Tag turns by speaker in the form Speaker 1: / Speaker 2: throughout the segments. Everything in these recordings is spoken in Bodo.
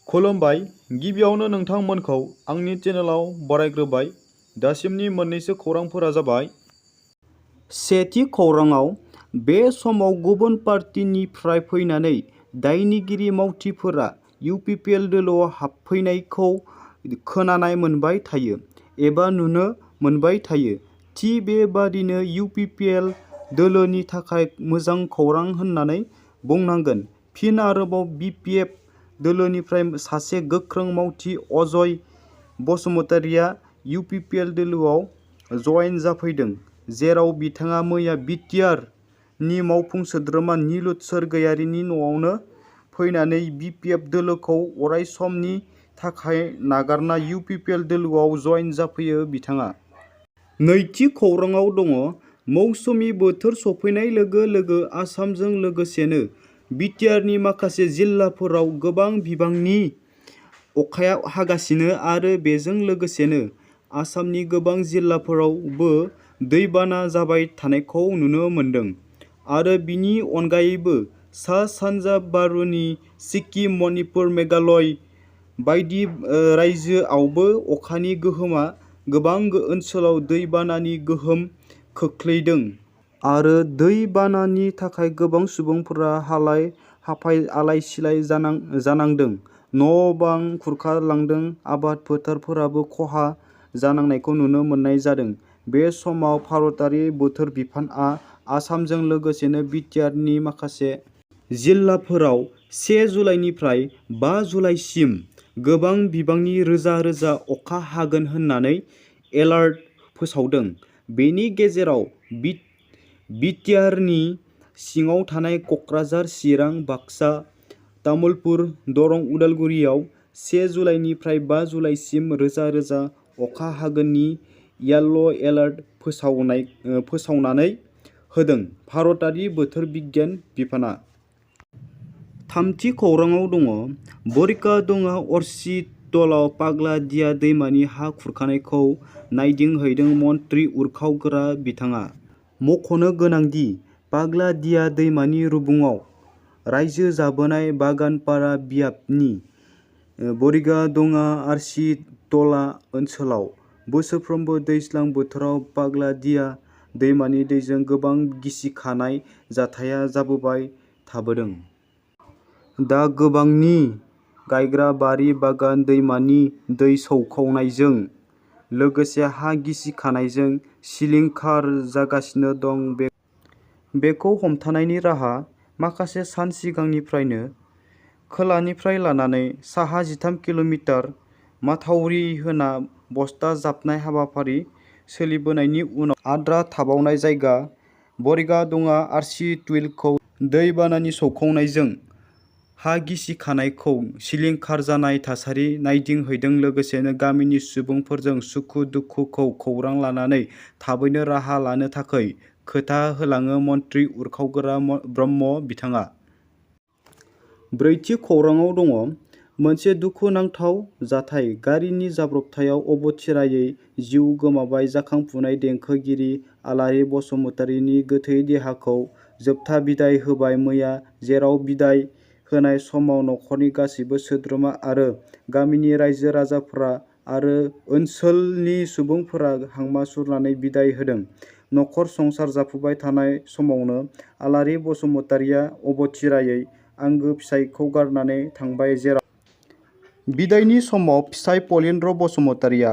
Speaker 1: खुलुमबाय। गिबियावनो नोंथांमोनखौ आंनि चेनेलाव बरायग्रोबाय। दासिमनि मोननैसो खौरांफोरा जाबाय। सेथि खौराङाव, बे समाव गुबुन पार्टिनिफ्राय फैनानै दायनिगिरि मावथिफोरा इउपिपिएल दोलोआव हाबफैनायखौ खोनानाय मोनबाय थायो एबा नुनो मोनबाय थायो। थि बेबादिनो इउपिपिएल दोलोनि थाखाय मोजां खौरां होननानै बुंनांगोन। फिन आरोबाव बिपिएफ दोलोनिफ्राय सासे गोख्रों मावथि अजय बसुमतारीया इउपिपिएल दोलोआव जयेन जाफैदों, जेराव बिथाङा मैया बिटिआर नि मावफुं सोद्रोमा निलुत सरगयारीनि न'आवनो फैनानै बिपिएफ दोलोखौ अरायसमनि थाखाय नागारना इउपिपिएल दोलोआव जयेन जाफैयो। बिथाङा नैथि खौराङाव दङ। मौसुमि बोथोर सफैनाय लोगो लोगो आसामजों लोगोसेनो बिटिआरनि माखासे जिल्लाफोराव गोबां बिबांनि अखाया हागासिनो आरो बेजों लोगोसेनो आसामनि गोबां जिल्लाफोरावबो दैबाना जाबाय थानायखौ नुनो मोन्दों। आरो बिनि अनगायैबो सा-सानजा भारतनि सिक्किम, मणिपुर, मेघालय बायदि रायजोआवबो अखानि गोहोमआ गोबां ओनसोलाव दैबानानि गोहोम खोख्लैदों। आरो दै बानानि थाखाय गोबां सुबुंफोरा हालाय-हाफाय आलाय-सिलाय जानांदों। न'-बां खुरखालांदों। आबाद फोथारफोराबो खहा जानांनायखौ नुनो मोननाय जादों। बे समाव भारतारि बोथोर बिफानआ आसामजों लोगोसेनो बिटिआरनि माखासे जिल्लाफोराव 1 जुलाइनिफ्राय 5 जुलाइसिम गोबां बिबांनि रोजा रोजा अखा हागोन होननानै एलार्ट फोसावदों। बेनि गेजेराव बिटिआरनि सिङाव थानाय कक्राझार, चिरां, बाक्सा, तामुलपुर, दरं, उदालगुरियाव 1 जुलाइनिफ्राय 5 जुलाइसिम रोजा रोजा अखा हागोननि येल्ल' एलार्ट फोसावनानै होदों भारतारि बोथोर बिगियान बिफानआ। थामथि खौराङाव दङ। बरिकादुङा अरचिटलाव पाग्ला दिया दैमानि हा खुरखानायखौ नायदिंहैदों मन्त्रि उरखावग्रा बिथाङा। मख'नो गोनांदि, पाग्ला दिया दैमानि रुगुङाव रायजो जाबोनाय बागानपारा बियाबनि बरिकादुङा अरचिटला ओनसोलाव बोसोरफ्रोमबो दैज्लां बोथोराव पाग्ला दिया दैमानि दैजों गोबां गिसिखानाय जाथाया जाबोबाय थाबोदों। दा गोबांनि गायग्रा बारि बागान दैमानि दै सौखावनायजों लोगोसे हा गिसिखानायजों सिलिंखार जागासिनो दं। बेखौ हमथानायनि राहा, माखासे सान सिगांनिफ्रायनो खोलानिफ्राय लानानै साहा 13 किल'मिटार माथावरि होना बस्ता जाबनाय हाबाफारि सोलिबोनायनि उनाव आद्रा थाबावनाय जायगा बरिकादुङा अरचिटलखौ दै बानानि सौखावनायजों हा गिसिखानायखौ सिलिंखार जानाय थासारि नायदिंहैदों। लोगोसेनो गामिनि सुबुंफोरजों सुखु-दुखुखौ खौरां लानानै थाबैनो राहा लानो थाखै खोथा होलाङो मन्त्रि उरखावग्रा ब्रह्म बिथाङा। ब्रैथि खौराङाव दङ। मोनसे दुखुनांथाव जाथाय गारिनि जाब्रबथायाव अबथिरायै जिउ गोमाबाय जाखांफुनाय देंखोगिरि आलारि बसुमतारीनि गोथै देहाखौ जोबथा बिदाय होबाय मैया, जेराव बिदाय होनाय समाव नखरनि गासैबो सोद्रोमा आरो गामिनि रायजो राजाफोरा आरो ओनसोलनि सुबुंफोरा हांमा सुरनानै बिदाय होदों। नखर संसार जाफुबाय थानाय समावनो आलारि बसुमतारीया अबथिरायै आंगो फिसायखौ गारनानै थांबाय, जेराव बिदायनि समाव फिसाय फलिन्द्र बसुमतारीया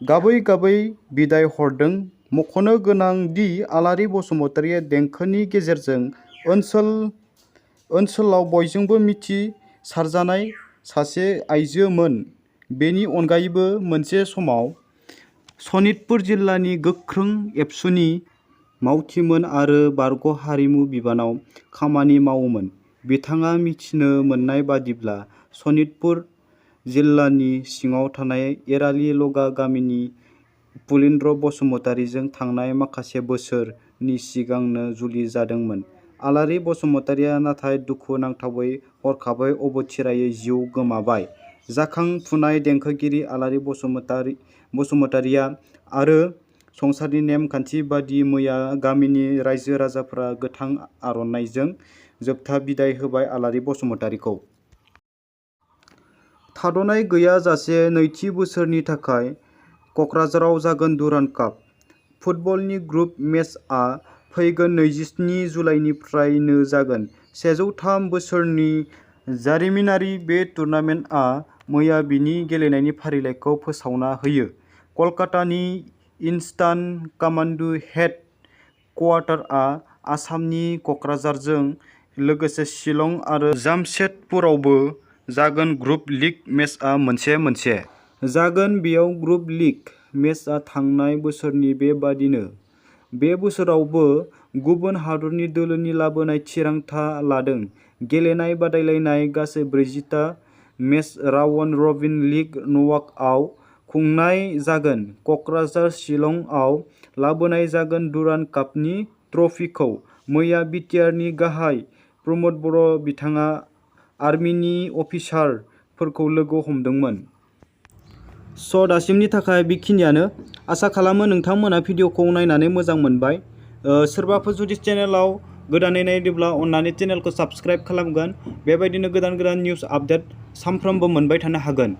Speaker 1: गाबै गाबै बिदाय हरदों। मख'नो गोनां दि आलारि बसुमतारीया देंखोनि गेजेरजों ओनसोलाव बयजोंबो मिथिसारजानाय सासे आइजोमोन। बेनि अनगायैबो मोनसे समाव सनितपुर जिल्लानि गोख्रों एबसुनि मावथिमोन आरो बारग' हारिमु बिबानाव खामानि मावोमोन। बिथाङा मिथिनो मोननाय बादिब्ला सनितपुर जिल्लानि सिङाव थानाय एराली लगा गामिनि फलिन्द्र बसुमतारीजों थांनाय माखासे बोसोरनि सिगांनो जुलि जादोंमोन। आलारि बसुमतारीया नाथाय दुखुनांथावै हरखाबै अबथिरायै जिउ गोमाबाय। जाखांफुनाय देंखोगिरि आलारि बसुमतारीया आरो संसारनि नेम खान्थि बादि मैया गामिनि रायजो राजाफोरा गोथां आर'नाइजों जोबथा बिदाय होबाय आलारि बसुमतारीखौ। थाद'नाय गैयाजासे नैथि बोसोरनि थाखाय क'क्राझाराव जागोन दुरान्ड काप फुटबलनि ग्रुप मेचआ फैगोन 27 जुलाइनिफ्रायनो जागोन। 103 बोसोरनि जारिमिनारि बे टुर्नामेन्टआ मैया बिनि गेलेनायनि फारिलाइखौ फोसावना होयो। कलकातानि इस्टार्न कामान्डु हेड क्वार्टारआ आसामनि क'क्राझारजों लोगोसे शिलं आरो जामशेदपुरावबो जागोन। ग्रुप लीग मेचआ मोनसे जागोन। बेयाव ग्रुप लीग मेचआ थांनाय बोसोरनि बेबादिनो बे बोसोरावबो गुबुन हादरनि दोलोनि लाबोनाय थिरांथा लादों। गेलेनाय बादायलायनाय गासै 40टा मेच राउन्ड रबिन लीग न'आव खुंनाय जागोन। क'क्राझार शिलंआव लाबोनाय जागोन। दुरान्ड कापनि ट्रफिखौ मैया बिटिआरनि गाहाय प्रमद बर' बिथाङा आर्मिनि अफिसारफोरखौ लोगो हमदोंमोन। दासिमनि थाखाय बेखिनियानो। आसा खालामो नोंथांमोना भिडिअखौ नायनानै मोजां मोनबाय। सोरबाफोर जुदि चेनेलाव गोदानै नायदोंब्ला अन्नानै चेनेलखौ साबस्क्राइब खालामगोन। बेबायदिनो गोदान निउस आपडेट सानफ्रोमबो मोनबाय थानो हागोन।